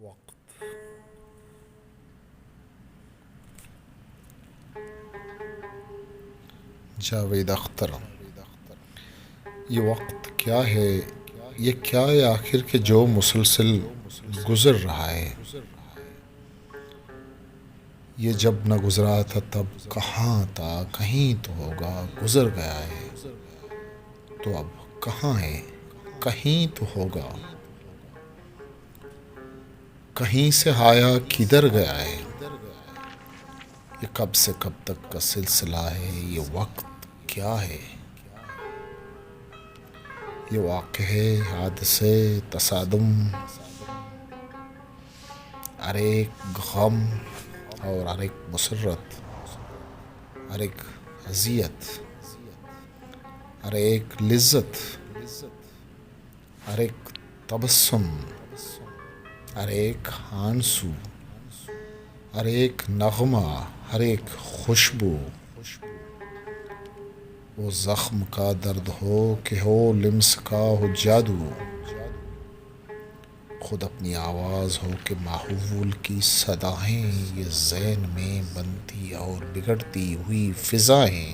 وقت۔ جاوید اختر۔ یہ وقت کیا ہے؟ یہ کیا ہے آخر کہ جو مسلسل گزر رہا ہے؟ یہ جب نہ گزرا تھا تب کہاں تھا؟ کہیں تو ہوگا، گزر گیا ہے۔ تو اب کہاں ہے؟ کہیں تو ہوگا۔ کہیں سے آیا، کدھر گیا ہے؟ یہ کب سے کب تک کا سلسلہ ہے؟ یہ وقت کیا ہے؟ یہ واقعے، حادثے، تصادم، ہر ایک غم اور ہر ایک مسرت، ہر ایک اذیت، ہر ایک لذت، ہر ایک تبسم، ہر ایک آنسو، ہر ایک نغمہ، ہر ایک خوشبو، وہ زخم کا درد ہو کہ ہو لمس کا ہو جادو، خود اپنی آواز ہو کہ ماحول کی صدائیں، یہ ذہن میں بنتی اور بگڑتی ہوئی فضائیں۔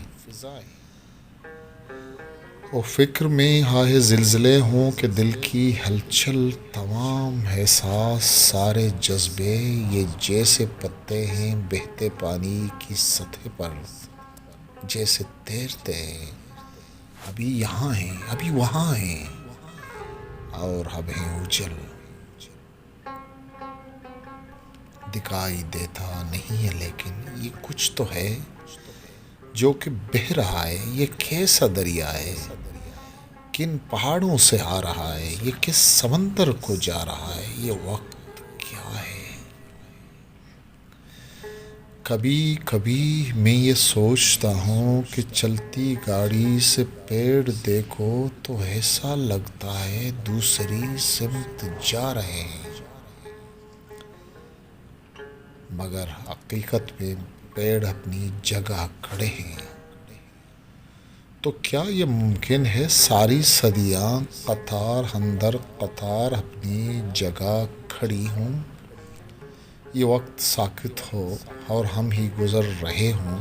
وہ فکر میں آہ زلزلے ہوں کہ دل کی ہلچل، تمام احساس، سارے جذبے، یہ جیسے پتے ہیں بہتے پانی کی سطح پر، جیسے تیرتے ہیں، ابھی یہاں ہیں، ابھی وہاں ہیں، اور اب ہیں اوجھل۔ دکھائی دیتا نہیں ہے، لیکن یہ کچھ تو ہے جو کہ بہہ رہا ہے۔ یہ کیسا دریا ہے؟ کن پہاڑوں سے آ رہا ہے؟ یہ کس سمندر کو جا رہا ہے؟ یہ وقت کیا ہے؟ کبھی کبھی میں یہ سوچتا ہوں کہ چلتی گاڑی سے پیڑ دیکھو تو ایسا لگتا ہے دوسری سمت جا رہے ہیں، مگر حقیقت میں پیڑ اپنی جگہ کھڑے ہیں۔ تو کیا یہ ممکن ہے ساری صدیاں قطار اندر قطار اپنی جگہ کھڑی ہوں، یہ وقت ساکت ہو اور ہم ہی گزر رہے ہوں؟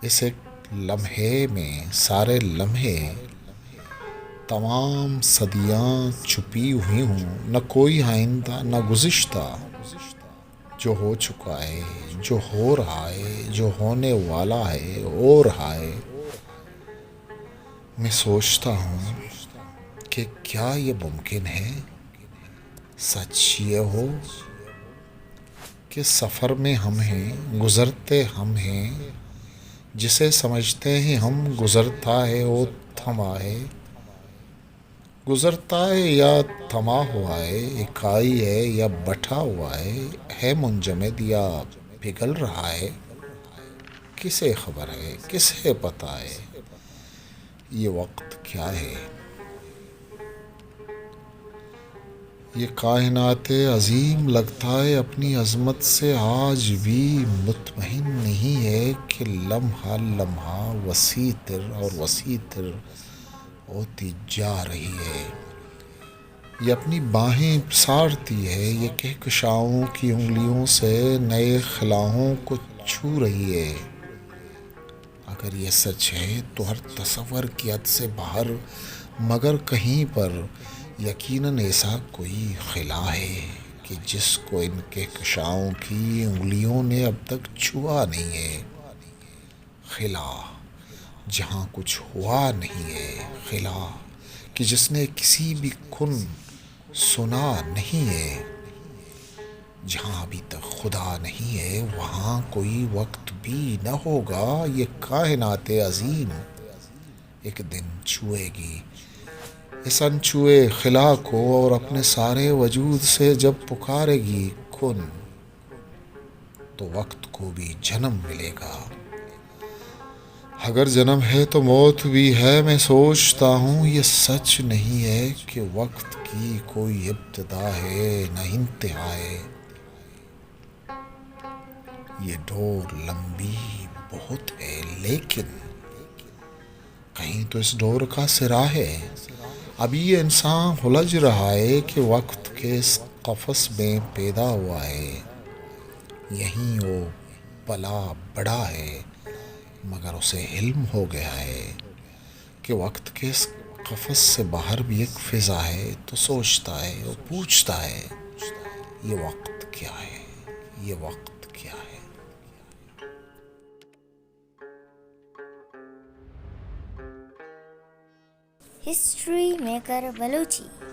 اس ایک لمحے میں سارے لمحے، تمام صدیاں چھپی ہوئی ہوں، نہ کوئی آئندہ، نہ گزشتہ۔ جو ہو چکا ہے، جو ہو رہا ہے، جو ہونے والا ہے، ہو رہا ہے۔ میں سوچتا ہوں کہ کیا یہ ممکن ہے؟ سچ یہ ہو کہ سفر میں ہم ہیں، گزرتے ہم ہیں، جسے سمجھتے ہیں ہم، گزرتا ہے، وہ تھما ہے۔ گزرتا ہے یا تھما ہوا ہے، اکائی ہے یا بٹھا ہوا ہے، ہے منجمد یا پگھل رہا ہے، کسے خبر ہے، کسے پتہ ہے؟ یہ وقت کیا ہے؟ یہ کائنات عظیم لگتا ہے، اپنی عظمت سے آج بھی مطمئن نہیں ہے کہ لمحہ لمحہ وسیع تر اور وسیع تر ہوتی جا رہی ہے۔ یہ اپنی باہیں پسارتی ہے، یہ کہکشاؤں کی انگلیوں سے نئے خلاؤں کو چھو رہی ہے۔ اگر یہ سچ ہے تو ہر تصور کی حد سے باہر، مگر کہیں پر یقیناً ایسا کوئی خلا ہے کہ جس کو ان کہکشاؤں کی انگلیوں نے اب تک چھوا نہیں ہے۔ خلا، جہاں کچھ ہوا نہیں ہے، خلا کہ جس نے کسی بھی کن سنا نہیں ہے۔ جہاں ابھی تک خدا نہیں ہے، وہاں کوئی وقت بھی نہ ہوگا۔ یہ کائنات عظیم ایک دن چھوئے گی اس انچوئے خلا کو اور اپنے سارے وجود سے جب پکارے گی، کن، تو وقت کو بھی جنم ملے گا۔ اگر جنم ہے تو موت بھی ہے۔ میں سوچتا ہوں، یہ سچ نہیں ہے کہ وقت کی کوئی ابتدا ہے نہ انتہا ہے۔ یہ ڈور لمبی بہت ہے، لیکن کہیں تو اس ڈور کا سرا ہے۔ ابھی یہ انسان الجھ رہا ہے کہ وقت کے اس قفس میں پیدا ہوا ہے، یہیں وہ پلا بڑا ہے، مگر اسے علم ہو گیا ہے کہ وقت کے اس قفس سے باہر بھی ایک فضا ہے، تو سوچتا ہے، وہ پوچھتا ہے، یہ وقت کیا ہے؟ یہ وقت کیا ہے؟ ہسٹری میکر بلوچی۔